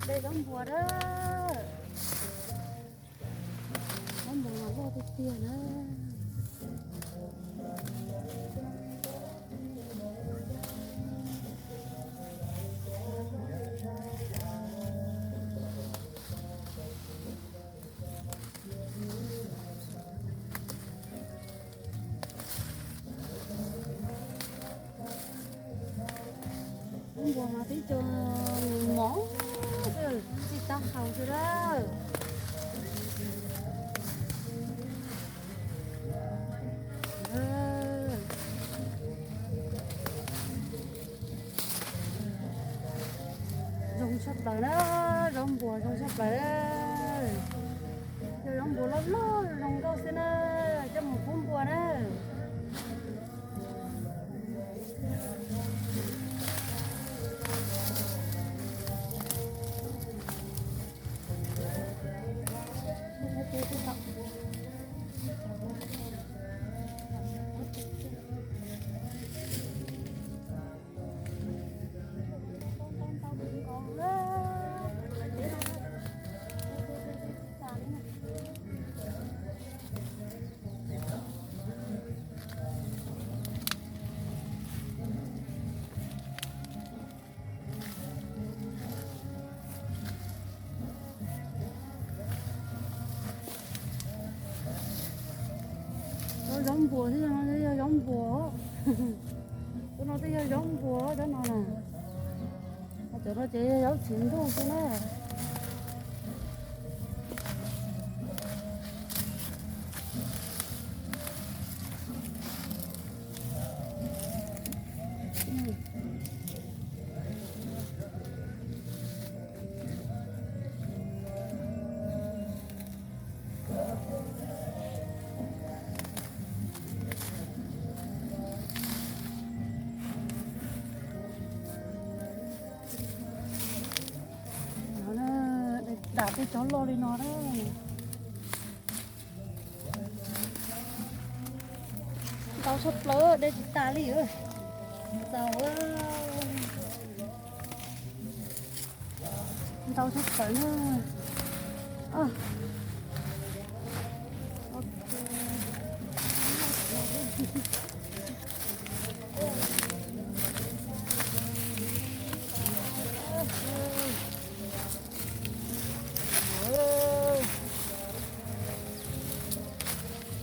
Dej zaub npuas na. Zaub npuas mas loj tiag tiag na. Zaub npuas mas tib co mos xwb, txij taub hau xwb lawm. Zoo tshaj plaws na, zaub npuas zoo tshaj plaws. Yog zaub npuas loj loj zoo nkauj xwb na, coj mus pub npua na. Zaub npuas thiab, no yog zaub npuas. Cov no twb yog zaub npuas cov no na. Cov no ces yog zaub txiv ntuj xwb na. Dam tej cov loj li no na. Ntau tshaj plaws, de tsis tas li. Ntau, ntau tshaj plaws na.